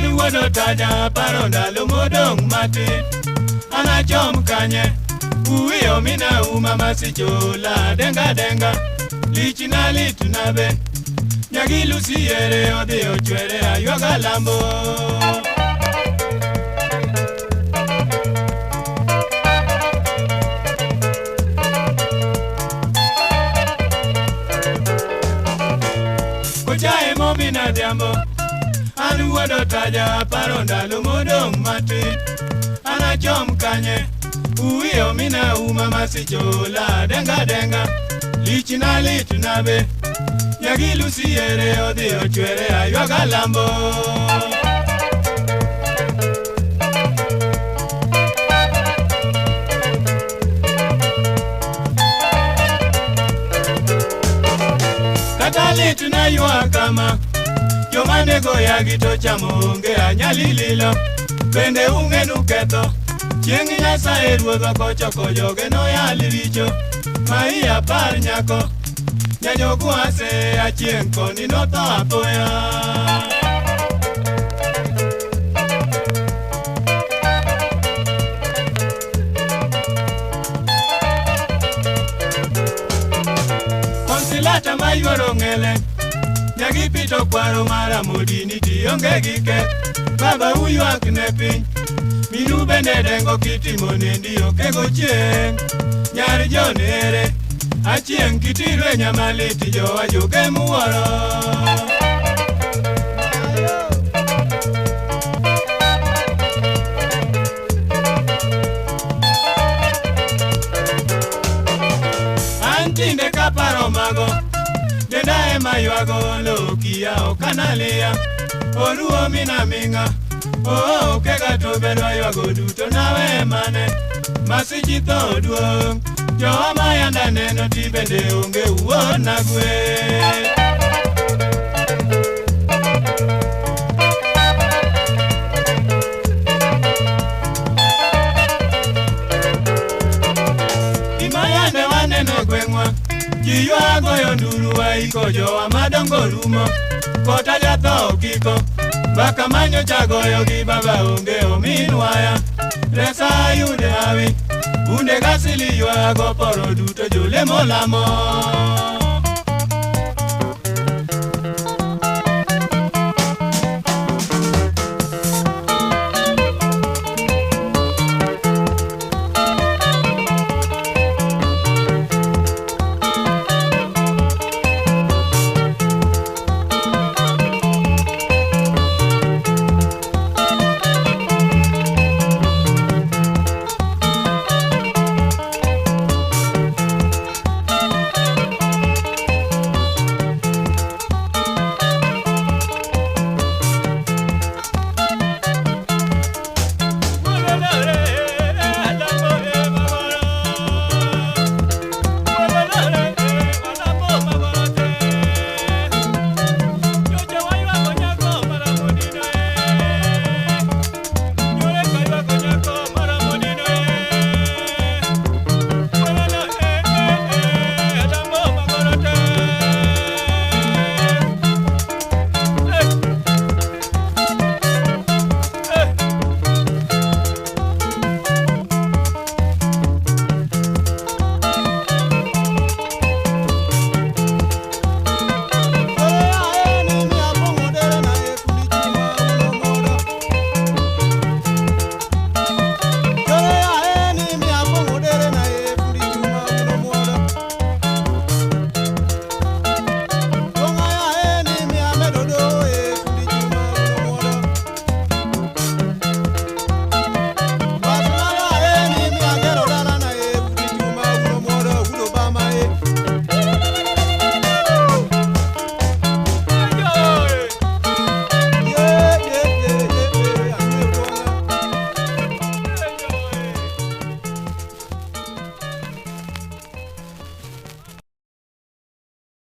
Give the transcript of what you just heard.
An wuod Otaja paro ndalo modong' matin. Anachom kanye, uwiyo mina uma masichola denga denga. Lichna litna be, nyagilusi yere odhi ochwere aywaga lambo. Kochae momina dhiambo, an wuod Otaja paro ndalo modong' matin. Anachom kanye, uwiyo mina uma masichola denga denga. Lichna litna be, nyagilusi yere odhi ochwere aywaga lambo. Kata lit na ywak kama, joma nego yagi to chamo onge anyali lilo. Bende ung'enu ketho, chieng' Nyasaye ruodhwa kochoko joge noyal richo. Ma iya par nyako, nyanyogu ase achieng' koni notho apoya. Konsilata mayuoro ng'ele, nyagi pito kwaro mara modini tionge gi keth. Baba uywak ne piny, minu bende dengo kitimo nendi okego chieng'. Nyar John ere, achieng' kitirwe nyamalit jowa joge muwuoro. An tinde kaparo mago, denda ema ywago lokia ok analia. Oruo mina ming'a, oo kega to bedwa ywago duto nawe mane. Masichi tho duong', jowa mayanda neno ti bende onge wuon na gwe. Gima yande waneno e gweng'wa, ji ywago nduru waiko jowa madongo rumo. Kota jatho okiko, mbaka manyocha goyo gi baba onge omin waya. Resa ayude hawi, bunde gasili ywago poro duto jolemo lamo.